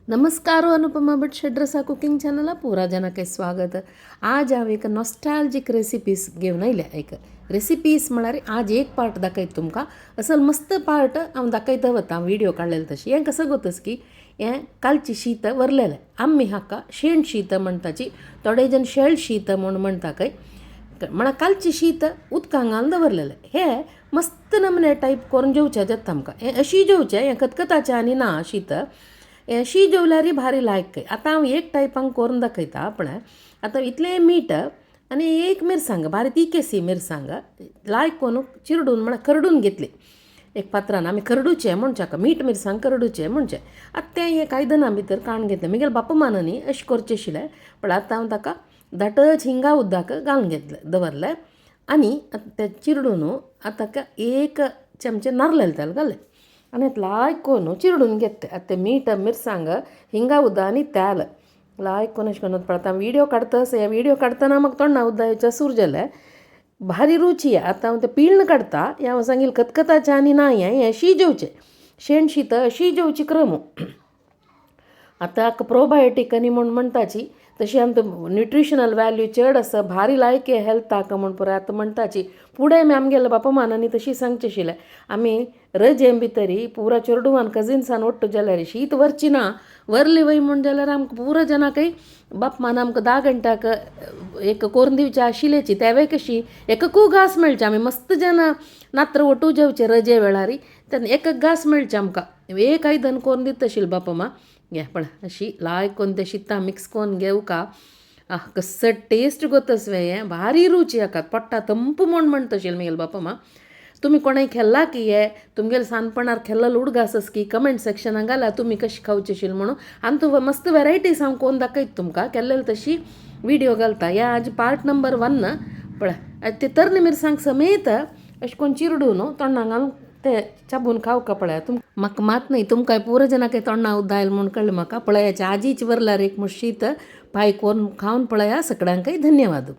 नमस्कार अनुपमा भट षड्रसा कुकिंग चॅनला पुरा जनाक स्वागत। आज हांव एक नॉस्टॅल्जिक रेसिपीज घेवन आयल्या। एक रेसिपीज म्हळ्यार आज एक पार्ट दाखयता तुमकां, असल मस्त पार्ट हांव दाखयता वता, हांव व्हिडिओ काडलेले तशी। हें कसं गोतस की हें कालची शीत वरलेलें, आमी हाका शेण शीत म्हणटाची, थोडे जण शेळ शीत म्हूण म्हणटा खंय। म्हळ्यार कालची शीत उदकां घालून दवरलेलें, हें मस्त नमने टायप करून जेवचें जाता आमकां। हें अशी जेवचें, हें खतखताचें आनी ना शीत, शी जेवल्यारय भारी लायक। आतां हांव एक टायपांक करून दाखयता पळय। आतां इतलें मीठ आनी एक मिरसांग, भारी तिकेसी मिरसांग लायक करून चिरडून म्हळ्यार करडून घेतली एक पात्रान। आमी करडूचें म्हणचें हाका, मीठ मिरसांग करडूचें म्हणचें। आतां तें एक आयदना भितर काडून घेतलें। म्हगेले बापा मानांनी अशें करचें आशिल्लें, पण आतां हांव ताका धाटच हिंगा उदक घालून घेतलें दवरलें। आनी आतां तें चिरडून आतां ताका एक चमचें नारलेलें तेल घालें आनी लायक करून चिरडून घेतलें। आतां तें मीठ मिरसांग हिंगा उदक आनी तेल लायक करून अशें करून पळयता। व्हिडियो काडटा हे व्हिडियो काडटना म्हाका तोंडा उदक सूर जालें, भारी रुची। आतां हांव तें पिळून काडटा। हें हांव सांगील खतखताचें आनी ना, हें अशी जेवचें शेण शीत अशी जेवची क्रम। आतां प्रोबायोटीक आनी म्हूण म्हणटाची, तशी आमकां न्युट्रिशनल व्हॅल्यू चड आसा, भारी लायक हेल्थाक म्हूण पुराय आतां म्हणटाची। फुडें आमी आमगेले बापा मानांनी तशी सांगचें आशिल्लें, आमी रजे भितरी पुरा चेडवान कजिन्सान ಒಟ್ಟು जाल्यार शीत वरची ना, वरली वय म्हूण जाल्यार आमकां पुरा जनाकय बाप मान आमकां 10 घंट्याक एक करून दिवचें आशिल्ल्याची, तेवय कशी एककू घास मेळचे। आमी मस्त जाणां नात्र ಒಟ್ಟು जेवचे रजे वेळारी, तेन्ना एक घास मेळचे आमकां, एक आयदन करून दिता आशिल्लें बापा मा। घे पळय अशी लायक करून तें शितां मिक्स करून घेवका, आह कसो टेस्ट गोतस वे, हें भारी रुची हाका, पोट्टा तंप म्हूण म्हणटा आशिल्लें म्हगेले बापा मा। तुमी कोणें खेल्ला की हे तुमगेले सानपणार खेल्लेलो उडगास की कमेंट सेक्शनाक घाला तुमी कशी खावचे आशिल्लें म्हणून। आनी तूं मस्त वेरायटीज हांव कोण दाखयता तुमकां, केल्लेले तशी व्हिडियो घालता। हे आज पार्ट नंबर 1 पळय। ते तरणे मिरसांग समेत अशें करून चिरडून तोंडाक घालून ते चाबून खावका पळय। म्हाका मात न्हय तुमकां पुरो जाणांक तोंडा उदक आयलें म्हूण कळ्ळें म्हाका। पळयाचे आजीच वरल्यार एक शीत पाय करून खावन पळया। सगळ्यांकय धन्यवाद।